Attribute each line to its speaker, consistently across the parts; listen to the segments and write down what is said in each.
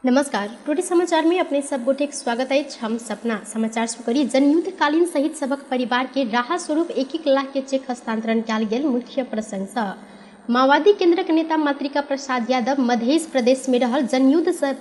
Speaker 1: नमस्कार, टोटी समाचार में अपने सब गोटे के स्वागत अछि। हम सपना समाचार शुरू करी। जनयुद्धकालीन शहीद सभक परिवार के राहत स्वरूप 1-1 लाख के चेक हस्तांतरण कयल गेल। मुख्य प्रसंग सँ माओवादी केंद्रक नेता मातृका प्रसाद यादव मधेश प्रदेश में रहल जनयुद्ध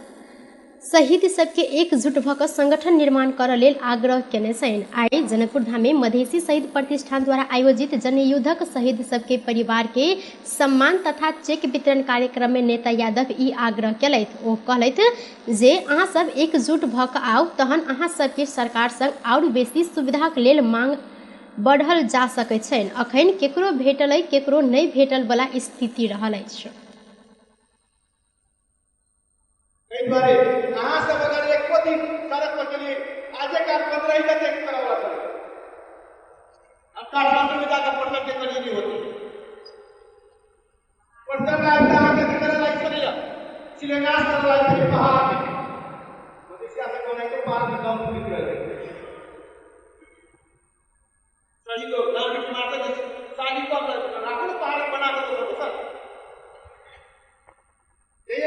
Speaker 1: शहीद सबके एकजुट भऽ कऽ संगठन निर्माण करऽ लेल आग्रह केने छनि। आइ जनकपुर धाम में मधेसी शहीद प्रतिष्ठान द्वारा आयोजित जनयुद्धक शहीद सबके परिवार के सम्मान तथा चेक वितरण कार्यक्रम में नेता यादव ई आग्रह केलथि। ओ कहलथि जे अहाँ सब एकजुट भऽ कऽ आउ तहन अहाँ सबके सरकार संग आओर बेसी सुविधाक लेल मांग बढ़ल जा सकैत छनि। अखन केकरो भेटल अइ केकरो नहि भेटल वाला स्थिति रहल अछि।
Speaker 2: एहि दुआरे अहाँ सब अगर एको दिन सड़क पर चलिए, आजे काल 15 ही तक करऽ वाला छलै। अब काठमांडू में जाकर पर्चा के करिए नहीं होती। पर्चा लाइक अहाँके करऽ लायक छलैया, शिलान्यास करऽ लायक छलै पहाड़ में। मधेसिया से कोनाहितो पहाड़ में गाँव पूरी रहे। शहीद नागरिक मारते शादी को राखू ने पहाड़ बना के दोसर दोसर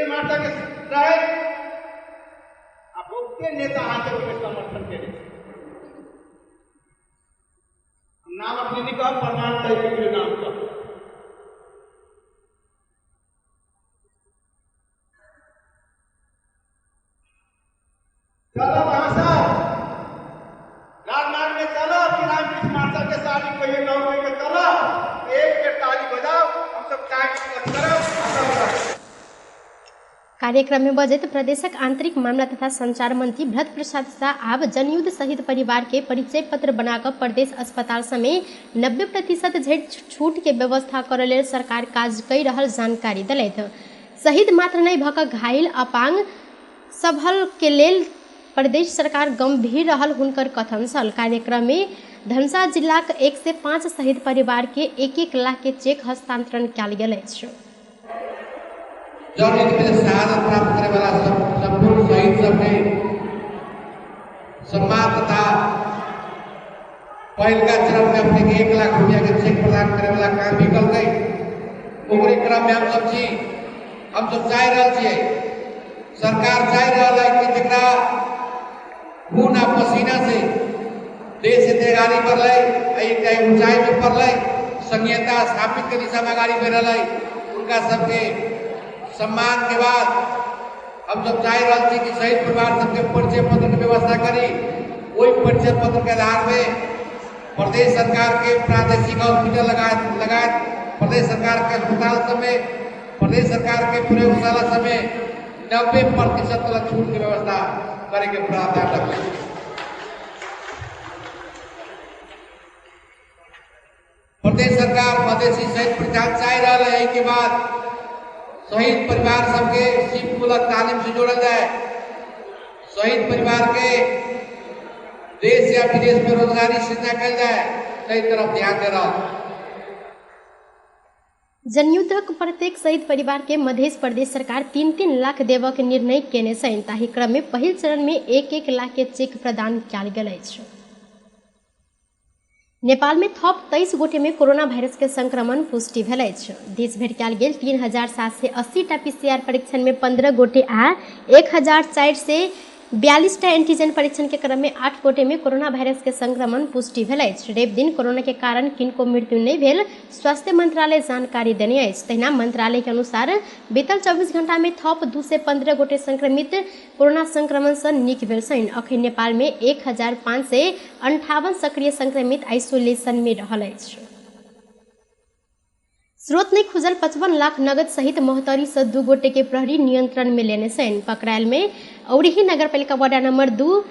Speaker 2: माता के रहे आ बहुते नेता अहाँके ओहिमे समर्थन केने छै। नाम अपने नहीं कहब, प्रमाण सहित केकरो नाम कहब। चलब अहाँ सब राजमार्ग में चलब कि रामकृष्ण मास्टर के शादी कहिए 9 मई के चलब, एक बेर ताली बजाओ, हम सब चाय करब।
Speaker 1: कार्यक्रम में बजैत प्रदेशक आंतरिक मामला तथा संचार मंत्री भरत प्रसाद शाह आब जनयुद्ध शहीद परिवार के परिचय पत्र बनाकर प्रदेश अस्पताल समेत 90% झट छूट के व्यवस्था करऽ लेल सरकार काज कई रहल जानकारी दिलथि। शहीद मात्र नहीं भऽ कऽ घायल अपांग सबहल के लेल प्रदेश सरकार गंभीर रहल हुनकर कथन छल। कार्यक्रम में धनुषा जिलाक 105 शहीद परिवार के 1-1 लाख के चेक हस्तांतरण कयल गेल अछि।
Speaker 3: जनयुद्ध में शहादत प्राप्त करे वाला संपूर्ण शहीद सबके सम्मान तथा पहिलका चरण में अपने के 1 लाख रुपया के चेक प्रदान करे वाला काम भी कल गई। ओकरे क्रम में हम सब छी, हम सब चाह रहा छियै, सरकार चाह रहा है कि जकरा खून आ पसीना से देश एते अगाड़ी बढ़लै, एक ऊंचाई में पड़लै, संघीयता स्थापित के दिशा में अगाड़ी बढ़, उनका सबके सम्मान के बाद हम सब चाह रहा छी कि शहीद परिवार सबके परिचय पत्र के व्यवस्था करी। वही परिचय पत्र के आधार में प्रदेश सरकार के प्रादेशिक हॉस्पिटल लगायत प्रदेश सरकार के अस्पताल समेत प्रदेश सरकार के प्रयोगशाला समेत 90% तक छूट के व्यवस्था करे के प्रावधान रखले। प्रदेश सरकार मधेसी शहीद प्रतिष्ठान चाह रहा है के बाद शहीद परिवार सबके सिपमूलक तालीम से जोड़ल जाए, शहीद परिवार के देश या विदेश में रोजगारी सृजना कल जाए, तई तरफ ध्यान दे रहा।
Speaker 1: जनयुद्धक प्रत्येक शहीद परिवार के मधेश प्रदेश सरकार 3-3 लाख देबऽ के निर्णय केने छनि। ताहि क्रम में पहिल चरण में 1-1 लाख के चेक प्रदान कयल गेल अछि। नेपाल में थप 23 गोटे में कोरोना वायरस के संक्रमण पुष्टि भेल अछि। देश भरि कयल गेल 3780 टा पीसीआर परीक्षण में 15 गोटे आ 1442 टा एंटीजन परीक्षण के क्रम में 8 गोटे में कोरोना वायरस के संक्रमण पुष्टि भेल अछि। रवि दिन कोरोना के कारण किनको मृत्यु नहीं भेल स्वास्थ्य मंत्रालय जानकारी देने अछि। तहिना मंत्रालय के अनुसार बीतल 24 घंटा में थप 215 गोटे संक्रमित कोरोना संक्रमण से नीक भेल छनि। अखन नेपाल में 1558 सक्रिय संक्रमित आइसोलेशन में रहल अछि। स्रोत नहीं खुजल 55 लाख नगद सहित महोत्तरी से 2 गोटे के प्रहरी नियंत्रण में लेने छनि। पकड़ायल में औरही नगरपालिका वार्ड नंबर 2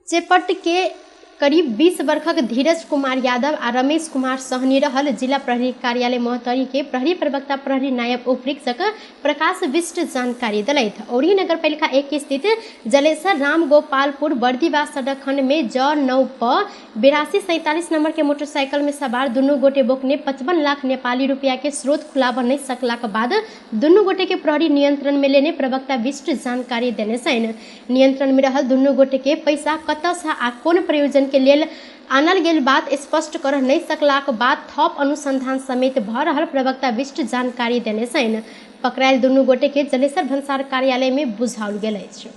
Speaker 1: चेपट के करीब 20 वर्षक धीरज कुमार यादव आ रमेश कुमार सहनी रहल जिला प्रहरी कार्यालय महोत्तरी के प्रहरी प्रवक्ता प्रहरी नायब उपरीक्षक प्रकाश विष्ट जानकारी दिलथि। औरही नगरपालिका 1 स्थित जलेसर राम गोपालपुर बर्दीवास सड़क खंड में ज 9 प 8247 नंबर के मोटरसाइकिल में सवार दुनू गोटे बोकने 55 लाख नेपाली रुपया के स्रोत खुलाबऽ नहीं सकला के बाद दुनू गोटे के प्रहरी नियंत्रण में लेने प्रवक्ता विष्ट जानकारी देने छनि। नियंत्रण में रहल दुनू गोटे के पैसा कतऽ से आ कोन प्रयोजन के लेल आनल गेल बात स्पष्ट कर नहीं सकलाक बाद थप अनुसंधान समेत भ रहल प्रवक्ता विष्ट जानकारी देने छनि। पकड़ायल दुनू गोटे के जलेसर भन्सार कार्यालय में बुझाओल गेल अछि।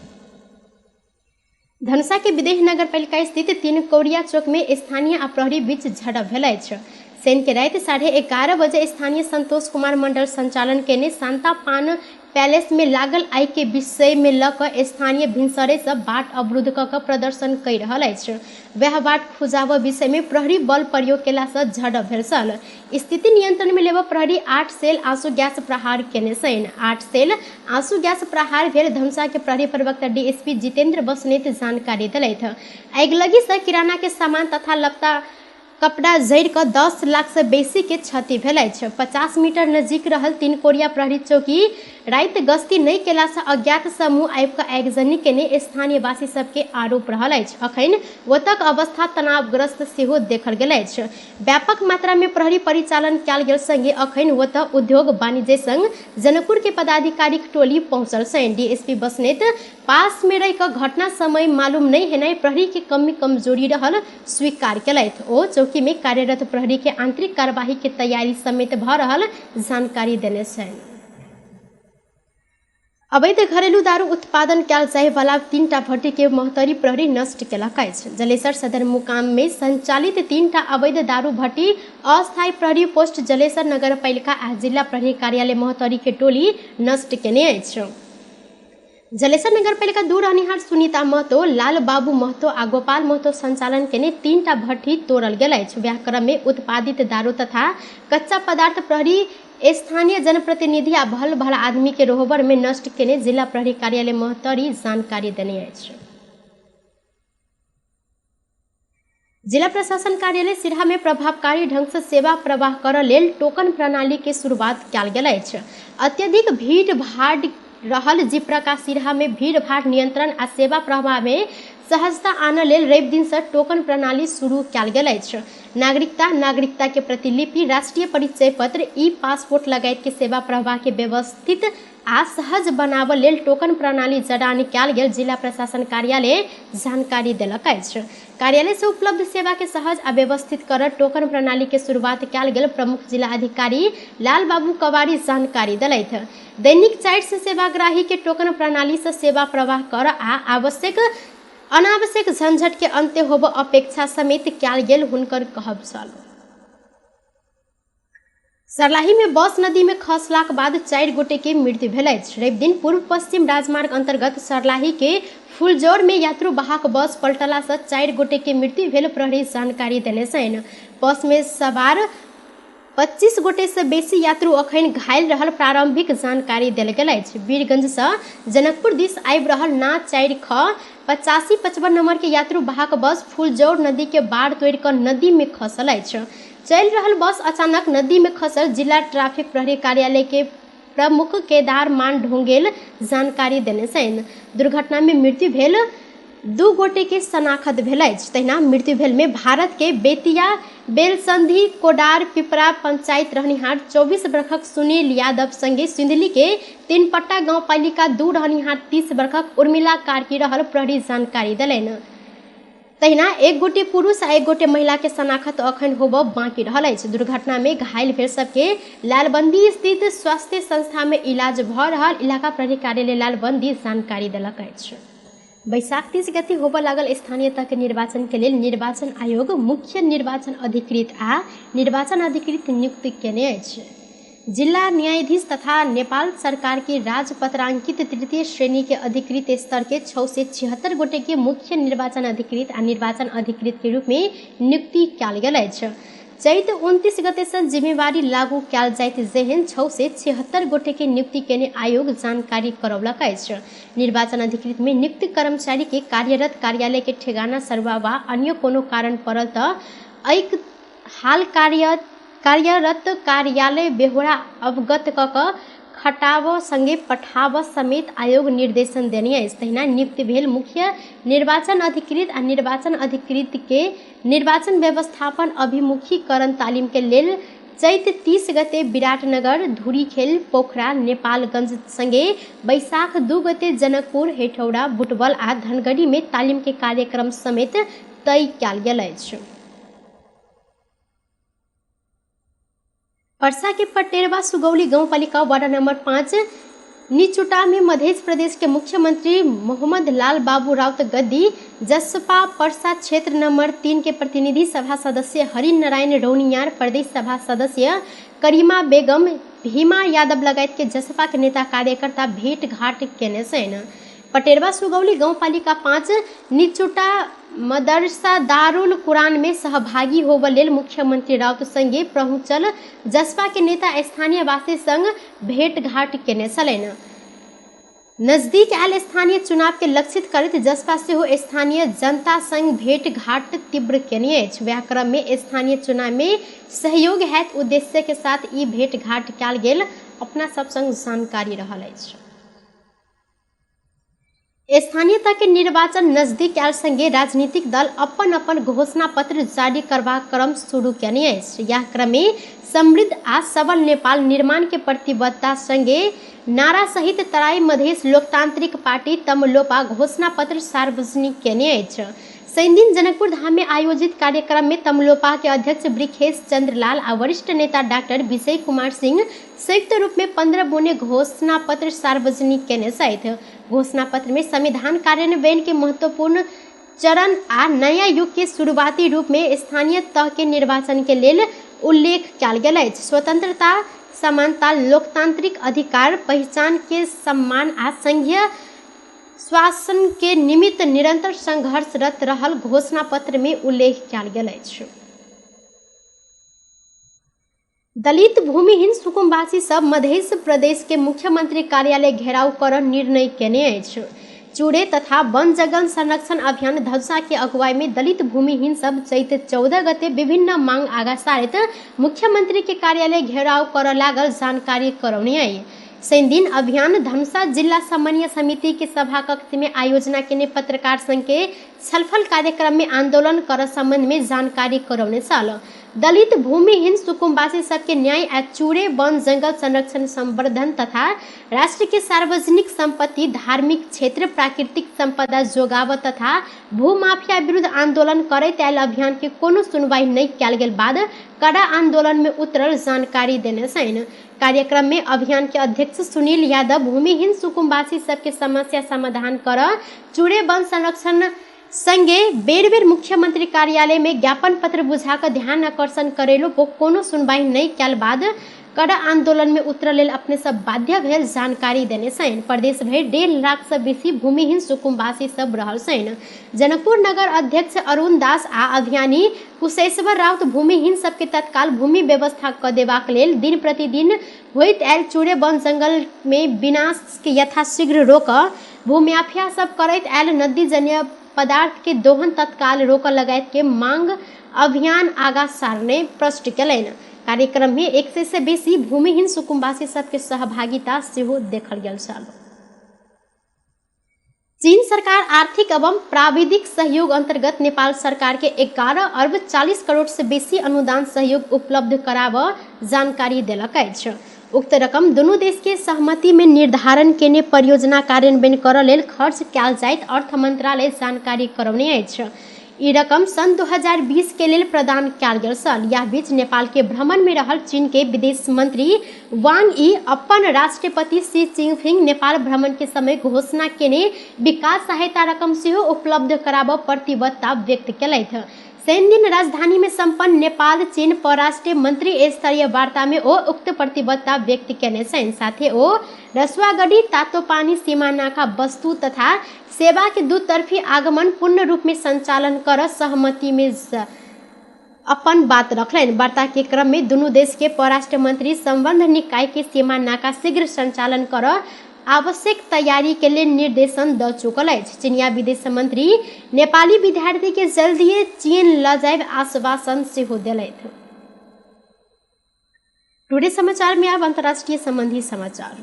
Speaker 1: धनुषा के विदेह नगरपालिका स्थित 3 कौड़िया चौक में स्थानीय आ प्रहरी बीच झड़प भेल अछि। शनि के राति 11:30 बजे स्थानीय संतोष कुमार मंडल संचालन केने शांता पान पैलेस में लागल आगि के विषय में ल क स्थानीय भिनसरे से बाट अवरुद्ध क के प्रदर्शन कर रहल अछि। वह बाट खुजाब विषय में प्रहरी बल प्रयोग केला से झड़प भेल छल। स्थिति नियंत्रण में लेब प्रहरी 8 सेल आंसू गैस प्रहार केने छनि। 8 सेल आंसू गैस प्रहार भेल धनुषा के प्रहरी प्रवक्ता डीएसपी जितेंद्र बसनेत जानकारी देलथि। अगिलगी से किराना के सामान तथा लत्ता कपड़ा जरि कऽ 10 लाख से बेसी के क्षति भेल अछि। 50 मीटर नजीक रहल 3 कोरिया प्रहरी चौकी राति गश्ती नहि केला से अज्ञात समूह आबि कऽ आगिजनी केने स्थानीयवासी सबके आरोप रहल अछि। अखन ओतक अवस्था तनावग्रस्त सेहो देखल गेल अछि। व्यापक मात्रा में प्रहरी परिचालन कयल गेल संगे अखन ओतऽ उद्योग वाणिज्य संघ जनकपुर के पदाधिकारी टोली पहुंचल छनि। डीएसपी बसनेत पास में रहि कऽ घटना समय मालूम नहीं हेनाइ प्रहरी के कमी कमजोरी रहल स्वीकार केलथि। ओ चौकी में कार्यरत प्रहरी के आंतरिक कार्यवाही के तैयारी समेत भऽ रहल जानकारी देने छनि। अवैध घरेलू दारू उत्पादन कयल जाय वाला 3टा भट्टी के महोत्तरी प्रहरी नष्ट केलक अछि। जलेसर सदर मुकाम में संचालित 3टा अवैध दारू भट्टी अस्थायी प्रहरी पोस्ट जलेसर नगरपालिका आ जिला प्रहरी कार्यालय महोत्तरी के टोली नष्ट केने अछि। जलेसर नगरपालिका 2 रहनिहार सुनीता महतो, लाल बाबू महतो आ गोपाल महतो संचालन केने 3टा भट्टी तोड़ल गेल अछि। वएह क्रम में उत्पादित दारू तथा कच्चा पदार्थ प्रहरी स्थानीय जनप्रतिनिधि आ भल भल आदमी के रोहबर में नष्ट केने जिला प्रहरी कार्यालय महोत्तरी जानकारी देने अछि। जिला प्रशासन कार्यालय सिरहा में प्रभावकारी ढंग से सेवा प्रवाह करऽ लेल टोकन प्रणाली के शुरुआत कयल गेल अछि। अत्यधिक भीड़ भाड़ रहल जिप्रका सिरहा में भीड़ भाड़ नियंत्रण आ सेवा प्रवाह में सहजता आनऽ लेल रवि दिन से टोकन प्रणाली शुरू कयल गेल अछि। नागरिकता, नागरिकता के प्रतिलिपि, राष्ट्रीय परिचय पत्र, ई पासपोर्ट लगायत के सेवा प्रवाह के व्यवस्थित आ सहज बनाबऽ लेल टोकन प्रणाली जडान कयल गेल जिला प्रशासन कार्यालय जानकारी देलक अछि। कार्यालय से उपलब्ध सेवा के सहज आ व्यवस्थित कर टोकन प्रणाली के शुरुआत कयल गेल प्रमुख जिला अधिकारी लाल बाबू कवारी जानकारी देलथि। दैनिक 400 सेवाग्राही के टोकन प्रणाली से सेवा प्रवाह कर आ आवश्यक अनावश्यक झंझट के अंत्य होब अपेक्षा समेत कयल गेल हुनकर कहब छल। सर्लाही में बस नदी में खसलाक बाद 4 गोटे के मृत्यु भेल अछि। रवि दिन पूर्व पश्चिम राजमार्ग अंतर्गत सर्लाही के फुलजौर में यात्रु वाहक बस पलटला से 4 गोटे के मृत्यु भेल प्रहरी जानकारी देने छनि। बस में सवार 25 गोटे से बेसी यात्रु अखन घायल रहल प्रारंभिक जानकारी देल गेल अछि। वीरगंज से जनकपुर दिस आबि रहल ना 4 ख 8555 नंबर के यात्रु वाहक बस फुलजौर नदी के बाढ़ तोड़ि कऽ नदी में खसल अछि। चलि रहल बस अचानक नदी में खसल जिला ट्रैफिक प्रहरी कार्यालय के प्रमुख केदार मान ढोंगेल जानकारी देने छनि। दुर्घटना में मृत्यु भेल 2 गोटे के शनाखत भेल अछि। तहिना मृत्यु भेल में भारत के बेतिया बेलसंधि कोडार पिपरा पंचायत रहनिहार 24 वर्षक सुनील यादव संगे सिंधली के तीनपट्टा गांवपालिका 2 रहनिहार 30 वर्षक उर्मिला कार्की रहल प्रहरी जानकारी देलनि। तहिना 1 गोटे पुरुष आ 1 गोटे महिला के शनाखत अखन होब बाँकी रहल अछि। दुर्घटना में घायल भेल सबके लालबंदी स्थित स्वास्थ्य संस्था में इलाज भऽ रहल इलाका प्रहरी कार्यालय लालबंदी जानकारी देलक अछि। बैशाख 30 गते होबऽ लागल स्थानीय तह के निर्वाचन के लेल निर्वाचन आयोग मुख्य निर्वाचन अधिकृत आ निर्वाचन अधिकृत नियुक्त केने अछि। जिला न्यायाधीश तथा नेपाल सरकार के राजपत्रांकित तृतीय श्रेणी के अधिकृत स्तर के 676 गोटे के मुख्य निर्वाचन अधिकृत आ निर्वाचन अधिकृत के रूप में नियुक्ति कयल गेल अछि। चैत 29 गते से जिम्मेवारी लागू कयल जाइत जेहन 676 गोटे के नियुक्ति केने आयोग जानकारी करौलक अछि। निर्वाचन अधिकृत में नियुक्त कर्मचारी के कार्यरत कार्यालय के ठेगाना सरवा वा अन्य कोनो कारण पड़ल तऽ एहि हाल कार्यरत कार्यालय बेहोरा अवगत कऽ कऽ खटाब संगे पठाब समेत आयोग निर्देशन देने अछि। तहिना नियुक्त भेल मुख्य निर्वाचन अधिकृत आ निर्वाचन अधिकृत के निर्वाचन व्यवस्थापन अभिमुखीकरण तालिम के लेल चैत 30 गते विराटनगर, धुरीखेल, पोखरा, नेपालगंज संगे बैशाख 2 गते जनकपुर, हेटौड़ा, बुटवल आ धनगढ़ी में तालिम के कार्यक्रम समेत तय कयल गेल अछि। परसा के पटेरवा सुगौली गाउँपालिका वार्ड नंबर 5 निचुटा में मध्य प्रदेश के मुख्यमंत्री मोहम्मद लाल बाबू राउत गद्दी जसपा परसा क्षेत्र नंबर 3 के प्रतिनिधि सभा सदस्य हरिनारायण रौनियार, प्रदेश सभा सदस्य करीमा बेगम, भीमा यादव लगायत के जसपा के नेता कार्यकर्ता भेंट घाट केने छन्। पटेरवा सुगौली गाउँपालिका 5 निचुटा मदरसा दारुल कुरान में सहभागी होब लेल मुख्यमंत्री राउत संगे पहुंचल जसपा के नेता स्थानीयवासी संग भेंटघाट केने छलनि। नजदीक आयल स्थानीय चुनाव के लक्षित करैत जसपा सेहो स्थानीय जनता संग भेंटघाट तीव्र केने अछि। वएह क्रम में स्थानीय चुनाव में सहयोग हैत उद्देश्य के साथ ई भेंटघाट कयल गेल अपना सब संग जानकारी रहल अछि। स्थानीय तह के निर्वाचन नजदीक आयल संगे राजनीतिक दल अपन अपन घोषणा पत्र जारी करबाक क्रम शुरू केने अछि। यह क्रम में समृद्ध आ सबल नेपाल निर्माण के प्रतिबद्धता संगे नारा सहित तराई मधेश लोकतांत्रिक पार्टी तमलोपा घोषणा पत्र सार्वजनिक केने अछि। शनिदिन जनकपुर धाम में आयोजित कार्यक्रम में तमलोपा के अध्यक्ष ब्रिखेश चंद्रलाल आ वरिष्ठ नेता डॉक्टर विजय कुमार सिंह संयुक्त रूप में 15 बुने घोषणा पत्र सार्वजनिक केने छथि। घोषणा पत्र में संविधान कार्यान्वयन के महत्वपूर्ण चरण आ नया युग के शुरुआती रूप में स्थानीय तह के निर्वाचन के लेल उल्लेख कयल गेल अछि। स्वतंत्रता, समानता, लोकतांत्रिक अधिकार, पहचान के सम्मान आ संघीय शासन के निमित्त निरंतर संघर्षरत रहल घोषणा पत्र में उल्लेख कयल गेल अछि। दलित भूमिहीन सुकुम्बासी सब मध्य प्रदेश के मुख्यमंत्री कार्यालय घेराव कर निर्णय केने अछि। चूड़े तथा वन जंगल संरक्षण अभियान धनुषा के अगुवाई में दलित भूमिहीन सब चैत 14 गते विभिन्न मांग आगा सारित मुख्यमंत्री के कार्यालय घेराव कर लागल जानकारी करौने अछि। शनिदिन अभियान धनुषा जिला समन्वय समिति के सभा कक्ष में आयोजना केने पत्रकार संघ के छलफल कार्यक्रम में आंदोलन कर संबंध में जानकारी करौने छल। दलित भूमिहीन सुकुम्बासी सबके न्याय आ चूड़े वन जंगल संरक्षण संवर्धन तथा राष्ट्र के सार्वजनिक संपत्ति, धार्मिक क्षेत्र, प्राकृतिक संपदा जोगाव तथा भूमाफिया विरुद्ध आंदोलन करैत आयल अभियान के कोनो सुनवाई नहीं कयल गेल बाद कड़ा आंदोलन में उतरल जानकारी देने छनि। कार्यक्रम में अभियान के अध्यक्ष सुनील यादव भूमिहीन सुकुम्बासी सबके समस्या समाधान कर चूड़े वन संरक्षण संगे बेर बेर मुख्यमंत्री कार्यालय में ज्ञापन पत्र बुझा कर ध्यान आकर्षण करेलो कोनो सुनवाई नहीं कयल बाद कड़ा आंदोलन में उतरल लेल अपने सब बाध्य भेल जानकारी देने छनि। प्रदेश भरि 1.5 लाख से बेसी भूमिहीन सुकुम्बासी सब रहल छनि। जनकपुर नगर अध्यक्ष अरुण दास आ अभियानी कुशेश्वर राउत भूमिहीन सबके तत्काल भूमि व्यवस्था क देबाक लेल दिन प्रतिदिन होइत आयल चूड़े वन जंगल में विनाश के यथाशीघ्र रोक, भूमाफिया सब करैत आयल नदी जन्य पदार्थ के दोहन तत्काल रोक लगायत के मांग अभियान आगा सारने प्रश्न केलनि। कार्यक्रम में 100 से बेसी भूमिहीन सुकुम्बासी सबके सहभागिता सेहो देखल गेल छल। चीन सरकार आर्थिक एवं प्राविधिक सहयोग अंतर्गत नेपाल सरकार के 11 अरब 40 करोड़ से बेसी अनुदान सहयोग उपलब्ध कराब जानकारी देलक अछि। उक्त रकम दुनू देश के सहमति में निर्धारण केने परियोजना कार्यान्वयन करऽ लेल खर्च कयल जाइत अर्थ मंत्रालय जानकारी करौने अछि। ई रकम सन् 2020 के लेल प्रदान कयल गेल छल। यह बीच नेपाल के भ्रमण में रहल चीन के विदेश मंत्री वांग यी अपन राष्ट्रपति शी जिनपिंग नेपाल भ्रमण के समय घोषणा केने विकास सहायता रकम सेहो उपलब्ध कराबऽ प्रतिबद्धता व्यक्त केलथि। शनिदिन राजधानी में संपन्न नेपाल चीन परराष्ट्र मंत्री स्तरीय वार्ता में ओ उक्त प्रतिबद्धता व्यक्त केने छनि। साथे ओ रसुवागढ़ी तातोपानी सीमा नाका वस्तु तथा सेवा के दुतर्फी आगमन पूर्ण रूप में संचालन कर सहमति में अपन बात रखलनि। वार्ता के क्रम में दुनू देश के परराष्ट्र मंत्री संबंध निकाय के सीमा नाका शीघ्र संचालन कर आवश्यक तैयारी के लिए निर्देशन द चुकल अछि। चीनिया विदेश मंत्री नेपाली विद्यार्थी के जल्दिए चीन ल जायब आश्वासन सेहो देलथि। टुडे समाचार में अब अंतर्राष्ट्रीय संबंधी समाचार।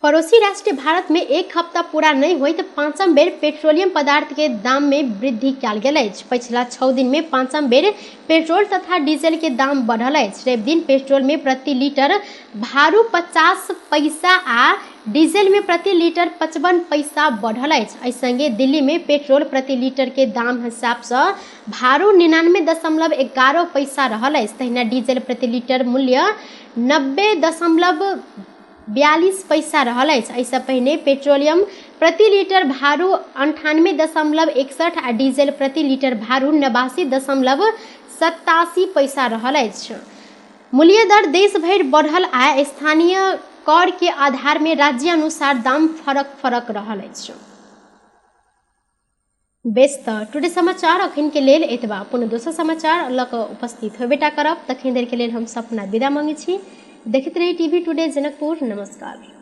Speaker 1: पड़ोसी राष्ट्र भारत में एक हफ्ता पूरा नहीं हुई तो पांचम बेर पेट्रोलियम पदार्थ के दाम में वृद्धि कयल गेल अछि। पछिला 6 दिन में पांचम बेर पेट्रोल तथा डीजल के दाम बढ़ल अछि। रवि दिन पेट्रोल में प्रति लीटर भारू 50 पैसा आ डीजल में प्रति लीटर 55 पैसा बढ़ल अछि। एहि संगे दिल्ली में पेट्रोल प्रति लीटर के दाम हिसाब से भारू 99.11 पैसा रहल अछि। तहिना डीजल प्रति लीटर मूल्य 90.42 पैसा रहल अछि। एहिसँ पहिने पेट्रोलियम प्रति लीटर भारू 98.61 आ डीजल प्रति लीटर भारू 89.87 पैसा रहल अछि। मूल्य दर देश भरि बढ़ल आ स्थानीय कर के आधार में राज्य अनुसार दाम फरक फरक रहल अछि। बेस तऽ टुडे समाचार अखन के लेल एतबा। पुनः दोसर समाचार लऽ कऽ उपस्थित होबेटा करब। तखन देर के लेल हम सपना विदा मांगै छी। देखैत रही टीवी टुडे जनकपुर। नमस्कार।